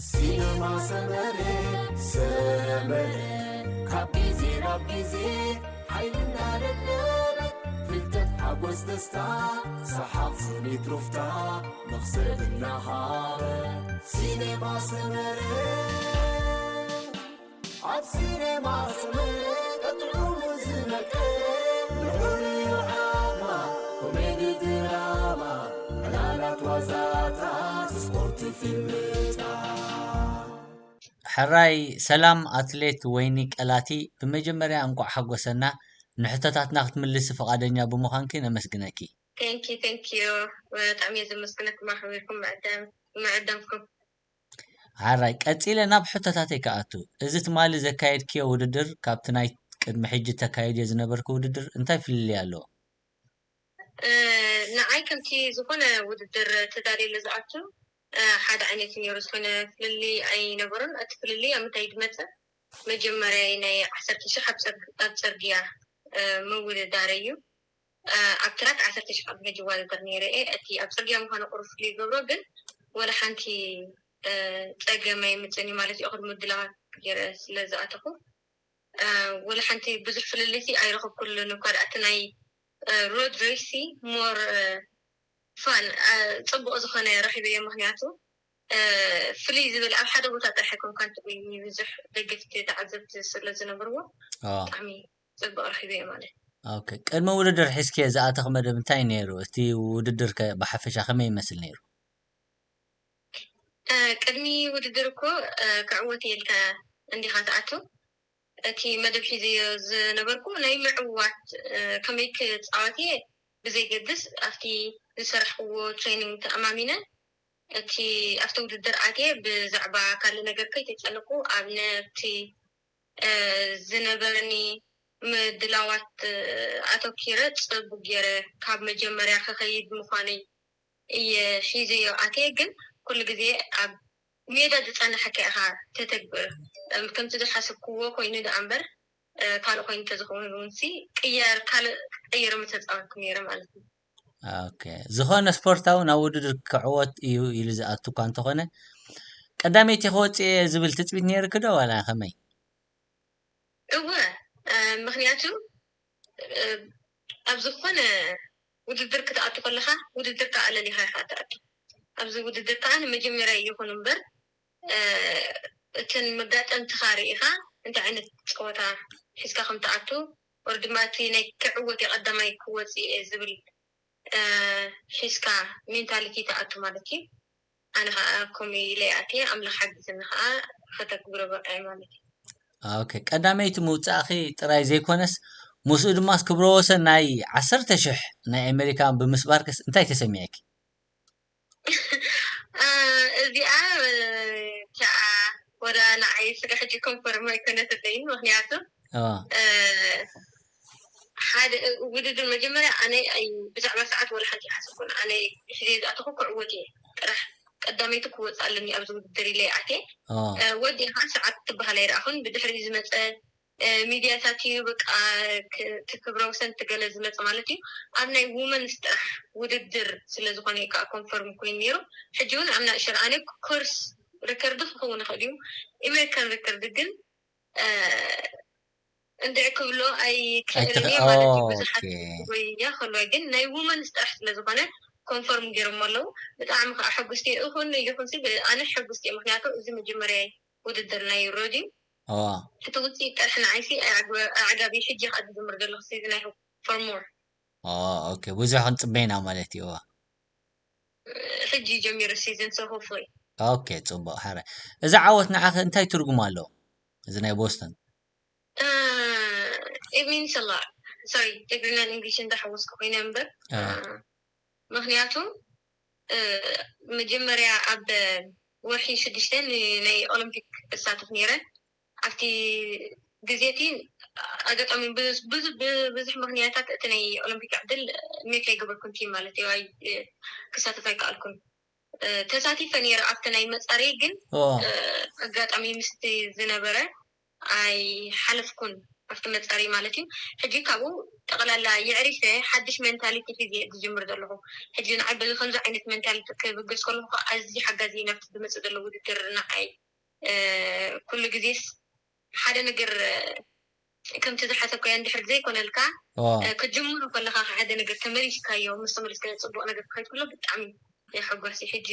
ሲነማ ሰመረ ሰመረ ካብ ግዜ ናብ ግዜ ሓይልና ደደበ ፍልጠት ሓጎስ ደስታ ሰሓቕ ስኒት ሩፍታ መኽሰብ እናሃበ ሲነማ ሰመረ ኣብ ሲነማ ሰመረ ጥዑሙ ዝመቀ ልዑል እዩ ዓማ ኮሜዲ ድራማ ዕላላት ዋዛታት ስፖርት ፊልምታ ሕራይ ሰላም ኣትሌት ወይኒ ቀላቲ፣ ብመጀመርያ እንቋዕ ሓጎሰና። ንሕቶታትና ክትምልሲ ፍቓደኛ ብምዃንኪ ነመስግነኪ። Thank you, thank you. ብጣዕሚ እየ ዘመስግነኩም ኣኽቢርኩም ምዕዳም- ምዕዳምኩም። ሓራይ ቀጺለ ናብ ሕቶታተይ ክኣቱ። እዚ ትማሊ ዘካየድክዮ ውድድር ካብቲ ናይ ቅድሚ ሕጂ ተካይድዮ ዝነበርኩ ውድድር እንታይ ፍልልይ ኣለዎ? እ፣ ንዓይ ከምቲ ዝኾነ ውድድር ተዳልየሉ ዝኣቱ እ፣ ሓደ ዓይነት እዩ ነይሩ። ዝኾነ ፍልልይ ኣይነበሮን። እቲ ፍልልይ ኣብ ምንታይ ድመጽእ? መጀመርያ ናይ ዓሰርተ ሽሕ ኣብ ጸር- ኣብ ጽርግያ እ፣ ምውድዳር እዩ። እ፣ ኣብ ትራክ ዓሰርተ ሽሕ ኣብ ሕጂ ዋልገር ነይረ እየ። እቲ ኣብ ጽርግያ ምዃኑ ቁሩብ ፍልይ ይገብሮ፣ ግን ወላ ሓንቲ እ፣ ጸገም ኣይምጽእን እዩ ማለት እዩ። እኹል ምድላዋት ገይረ ስለ ዝኣተኹ እ፣ ወላ ሓንቲ ብዙሕ ፍልልይቲ ኣይረኸብኩሉን እኳ ደኣ። እቲ ናይ እ፣ ሮድ ሬሲ ሞር እ፣ ፋን እ፣ ጽቡቕ ዝኾነ ረኺበዮ። ምኽንያቱ እ፣ ፍልይ ዝብል ኣብ ሓደ ቦታ ጥራሕ ኣይኮንካን ትርእይ፣ ብዙሕ ደገፍቲ ተዓዘብቲ ስለ ዝነበርዎ ኦ፣ ብጣዕሚ ጽቡቕ ረኺበዮ ማለት እዩ። ኦኬ። ቅድሚ ውድድር ሒዝክዮ ዝኣተኽ መደብ እንታይ ነይሩ? እቲ ውድድር ከ ብሓፈሻ ከመይ ይመስል ነይሩ? እ፣ ቅድሚ ውድድር እኮ እ፣ ክዕወት እየ ኢልካ እንዲኻ ትኣቱ። እቲ መደብ ሒዘዮ ዝነበርኩ ናይ ምዕዋት እ፣ ከመይ ክጻወት እየ ብዘይገድስ ኣብቲ ዝሰራሕክዎ ትሬኒንግ ተኣማሚነ እቲ ኣብቲ ውድድር ኣትየ ብዛዕባ ካልእ ነገር ከይተጨነቁ ኣብ ነቲ እ፣ ዝነበረኒ ምድላዋት እ፣ ኣተኪረ ጽቡቅ ገይረ ካብ መጀመርያ ክኸይድ ምዃነይ እየ ሒዘዮ ኣትየ። ግን ኩሉ ግዜ ኣብ ሜዳ ዝጸንሐካ ኢኻ ተተግብር። እም፣ ከምቲ ዝሓሰብክዎ ኮይኑ ደኣ እምበር እ፣ ካልእ ኮይኑ እንተዝኸውን እውንሲ ቅያር ካልእ ቀይረ ምተጻወትኩ ነይረ ማለት እዩ። ኦኬ። ዝኾነ ስፖርታዊ ናብ ውድድር ክዕወት እዩ ኢሉ ዝኣቱ እኳ እንተኾነ ቀዳመይቲ ክወጽእ እየ ዝብል ትጽቢት ነይርኪ ዶ ዋላ ከመይ? እወ እ፣ ምኽንያቱ እ፣ ኣብ ዝኾነ ውድድር ክትኣቱ ከለኻ ውድድር ከኣ ለሊኻ ኢኻ ትኣቱ። ኣብዚ ውድድር ከኣ ንመጀመርያ ይኹን እምበር እ፣ እተን መጋጠምትኻ ርኢኻ እንታይ ዓይነት ጸወታ ሒዝካ ከም ትኣቱ ወር ድማ እቲ ናይ ክዕወት እየ ቀዳማይ ክወጽእ እየ ዝብል እ፣ ሒዝካ ሜንታሊቲ ትኣቱ ማለት እዩ። ኣነ ከዓ ከምኡ ኢለ እየ ኣትየ ኣምላኽ ሓጊዝኒ ከዓ ከተግብሮ በቂዐ ማለት እዩ። ኦኬ ቀዳመይቲ ምውፃእኺ ጥራይ ዘይኮነስ ምስኡ ድማ ክብረ ወሰን ናይ ዓሰርተ ሽሕ ናይ ኣሜሪካ ብምስባርከስ እንታይ ተሰሚዐኪ? እ፣ እዚኣ እ፣ ከዓ ወላ ንዓይ ስለ ሕጂ ኮንፈርም ኣይኮነትለይን ምክንያቱ ኦ፣ እ፣ ሓደ ውድድር መጀመርያ ኣነ ኣይ- ብዛዕባ ሰዓት ወላ ሓንቲ ይሓሰብኩን ኣነ ሕዚ ዝኣተኹ ክዕወት እየ ጥራሕ ቀዳመይቲ ክወፅእ ኣለኒ ኣብዚ ውድድር ኢለ ይኣትየ ኦ፣ እ፣ ወዲእኻ ሰዓት ትበሃል ኣይረኣኹን ብድሕሪ ዝመፀ እ፣ ሚድያታት እዩ በቃ ክ- እቲ ክብረ ወሰን ትገለ ዝመፀ ማለት እዩ ኣብ ናይ ውመንስ ጥራሕ ውድድር ስለ ዝኾነ እዩ ከዓ ኮንፈርም ኮይኑ ነይሩ ሕጂ እውን ኣብ ናእሽር ኣነ ኮርስ ሪከርድ ክኸውን ይኽእል እዩ ኢሜሪካን ሪከርድ ግን እ፣ እንድዒ ክብሎ ኣይክእልን እየ ኣይትኽ- ማለት እዩ ኦ፣ ብዙሓት ኦኬ። ጎይያ ከሎ ግን ናይ ውመንስ ጥራሕ ስለ ዝኾነ ኮንፈርም ገይሮም ኣለዉ ብጣዕሚ ከዓ ሕጉስቲ እየ እኹን ይኹን ሲ ኣነ ሕጉስቲ እየ ምክንያቱ እዚ መጀመርያ ውድድር ናይ ሮድ እዩ ኦ፣ እቲ ውፅኢት ጥራሕ ንዓይሲ ኣዕጋቢ ሕጂ ከዓ ዝጀምር ዘለኹ ሲዝን ኣይኹ for more ኦ፣ ኦኬ። ብዙሕ ክንፅበይና ማለት እዩ። ኦ። ሕጂ ጀሚሩ ሲዝን so hopefully ኦኬ፣ ፅቡቅ። ሓረ እዚ ዓወት ንዓኸ እንታይ ትርጉም ኣለዎ? እዚ ናይ ቦስተን it means a lot sorry ትግርኛን እንግሊሽ እንዳሓወስኩ ኮይነ እምበር አ። ምክንያቱ እ፣ መጀመርያ ኣብ ወርሒ ሽዱሽተ ን- ናይ ኦሎምፒክ እሳተፍ ነይረ ኣብቲ ግዜ እቲ ኣጋጣሚ ብዙ- ብዙ- ብብዙሕ ምክንያታት እቲ ናይ ኦሎምፒክ ዕድል ሜክ ኣይገበርኩን ቲም ማለት እዩ ኣይ- ክሳተፍ ኣይከኣልኩን እ፣ ተሳቲፈ ነይረ ኣብቲ ናይ መፃረይ ግን ኦ፣ እ፣ ኣጋጣሚ ምስቲ ዝነበረ ኣይሓለፍኩን ኣብቲ መፃሪ ማለት እዩ። ሕጂ ካብኡ ጠቕላላ የዕሪፈ ሓድሽ ሜንታሊቲ ሒዘ እየ ዝጅምር ዘለኹ። ሕጂ ንዓይ በዚ ከምዚ ዓይነት ሜንታሊቲ ክብገስ ከለኹ ከዓ ኣዝዩ ሓጋዚ እዩ ናብቲ ዝመፅእ ዘሎ ውድድር ንዓይ። ኩሉ ግዜስ ሓደ ነገር ከምቲ ዝሓሰብካዮ እንድሕር ዘይኮነልካ ክትጅምሮ ከለካ ሓደ ነገር ተመሊስካዮ ምስ ተመሊስካዮ ፅቡቅ ነገር ክኸይድ ከሎ ብጣዕሚ የሐጓሲ። ሕጂ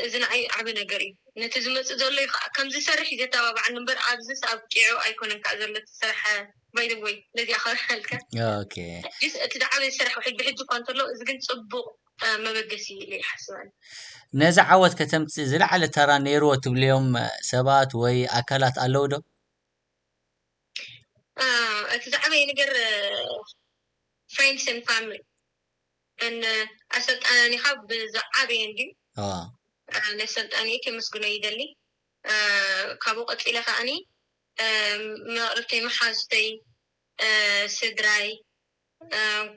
እዚ ንዓይ ዓቢ ነገር እዩ። ነቲ ዝመፅእ ዘሎ እዩ ከዓ ከም ዝሰርሕ እዩ ዘተባብዓኒ እምበር ኣብዚስ ኣብቂዑ ኣይኮነን ከዓ ዘሎ እቲ ስራሕ። ባይደወይ ነዚኣ ከበርሃልካ ኦኬ ጅስ እቲ ዝዓበየ ስራሕ ውሕድ ብሕጂ እኳ እንተሎ እዚ ግን ፅቡቅ መበገሲ ኢለ ይሓስባል። ነዚ ዓወት ከተምፅእ ዝለዓለ ተራ ነይርዎ ትብልዮም ሰባት ወይ ኣካላት ኣለዉ ዶ? እቲ ዝዓበየ ነገር friends and family ን ኣሰልጣናኒኻ ብዝዓበየ እንድዩ። ነሰልጣኒ ከመስግኖ ይደሊ። ካብኡ ቀፂለ ከዓኒ መቅርብተይ መሓዙተይ ስድራይ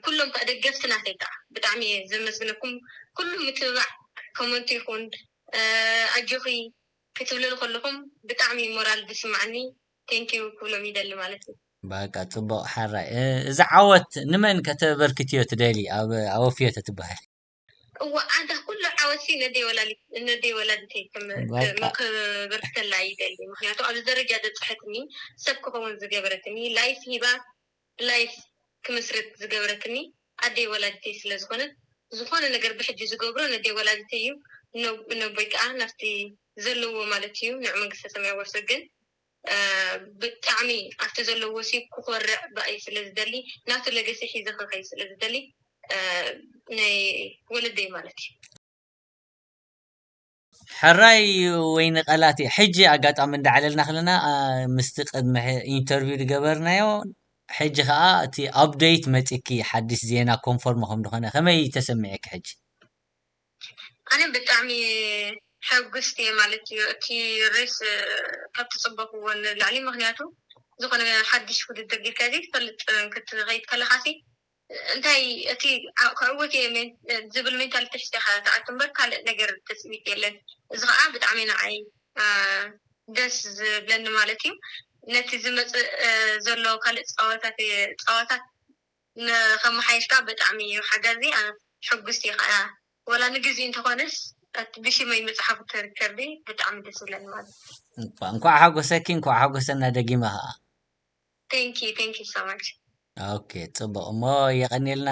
ኩሎም ከዓ ደገፍቲ ናተይ ከዓ ብጣዕሚ እየ ዘመስግነኩም። ኩሉ ምትብባዕ ኮመንት ይኹን ኣጆኺ ክትብልሉ ከለኹም ብጣዕሚ ሞራል ዝስማዓኒ። ቴንኪዩ ክብሎም ይደሊ ማለት እዩ። በቃ ጽቡቕ ሓራይ። እዚ ዓወት ንመን ከተበርክትዮ ትደሊ ኣብ ኣወፍዮ ተትበሃል? እዋ ኣንታ ኩሉ ዓወትሲ ነደይ ወላዲት ነደይ ወላዲተይ ከም በቃ። ከም ክበርክተላ ይደሊ። ምክንያቱ ኣብዚ ደረጃ ዘብፀሐትኒ ሰብ ክኸውን ዝገበረትኒ ላይፍ ሂባ ላይፍ ክምስርት ዝገበረትኒ ኣደይ ወላዲተይ ስለ ዝኾነት ዝኾነ ነገር ብሕጂ ዝገብሮ ነደይ ወላዲተይ እዩ። ነ- ነቦይ ከዓ ናብቲ ዘለዎ ማለት እዩ ንዕ መንግስተ ሰማይ ወርሶ ግን ብጣዕሚ ኣብቲ ዘለዎ ሲ ክኮርዕ ብኣይ ስለ ዝደሊ ናቱ ለገሲ ሒዘ ክኸይ ስለ ዝደሊ ናይ ወለደይ ማለት እዩ። ሕራይ ወይኒ ቀላቲ ሕጂ ኣጋጣሚ እንዳዓለልና ከለና ምስቲ ቅድሚ ኢንተርቪው ዝገበርናዮ ሕጂ ከዓ እቲ ኣፕደይት መፂኪ ሓድሽ ዜና ኮንፎርም ከም ዝኾነ ከመይ ተሰሚዐኪ ሕጂ? ኣነ ብጣዕሚ ሕጉስቲ እየ ማለት እዩ። እቲ ሬስ ካብ ትፅበክዎ ንላዕሊ ምክንያቱ ዝኾነ ሓድሽ ውድድር ጌርካ ዘይትፈልጥ ክትኸይድ ከለካ ሲ እንታይ እቲ ክዕወት እየ ዝብል ሜንታሊቲ ሒዝካ ኢካ ትኣቱ እምበር ካልእ ነገር ትፅቢት የለን። እዚ ከዓ ብጣዕሚ ንዓይ ደስ ዝብለኒ ማለት እዩ። ነቲ ዝመፅእ ዘሎ ካልእ ፀዋታት ፀዋታት ንከመሓየሽ ከዓ ብጣዕሚ እዩ ሓጋዚ። ኣነ ሕጉስቲ እየ ከዓ ወላ ንግዜኡ እንተኾነስ እቲ ብሽመይ መፅሓፉ ተርከቢ ብጣዕሚ ደስ ይብለኒ ማለት እዩ። እንኳዕ ሓጎሰኪ እንኳዕ ሓጎሰና ደጊመ ከዓ። Thank you, thank you so much. ኦኬ ፅቡቅ እሞ የቀኒልና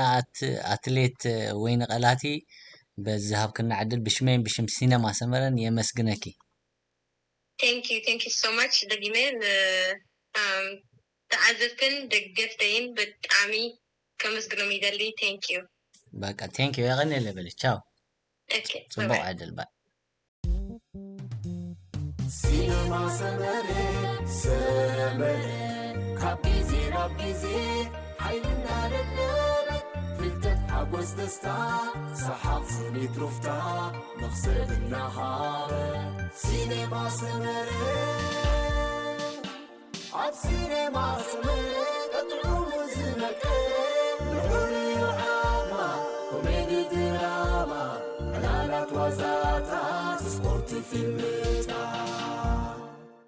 ኣትሌት ወይኒ ቀላቲ በዚ ዝሃብክና ዕድል ብሽመይን ብሽም ሲነማ ሰመረን የመስግነኪ። Thank you, thank you so much ደጊመ ንተዓዘብትን ደገፍተይን ብጣዕሚ ከመስግኖም ይደሊ። Thank you. በቃ thank you የቀኒለ በሊ ቻው። Okay, bye ጽቡቅ bye. ዕድል ባይ። ሲነማ ሰመረ ሰመረ ካብ ግዜ ናብ ግዜ ሓይልና ደለበ ፍልጠት ሓጎስ ደስታ ሰሓቕ ስኒት ሩፍታ መኽሰብ እናሃበ ሲነማ ሰመረ ኣብ ሲነማ ሰመረ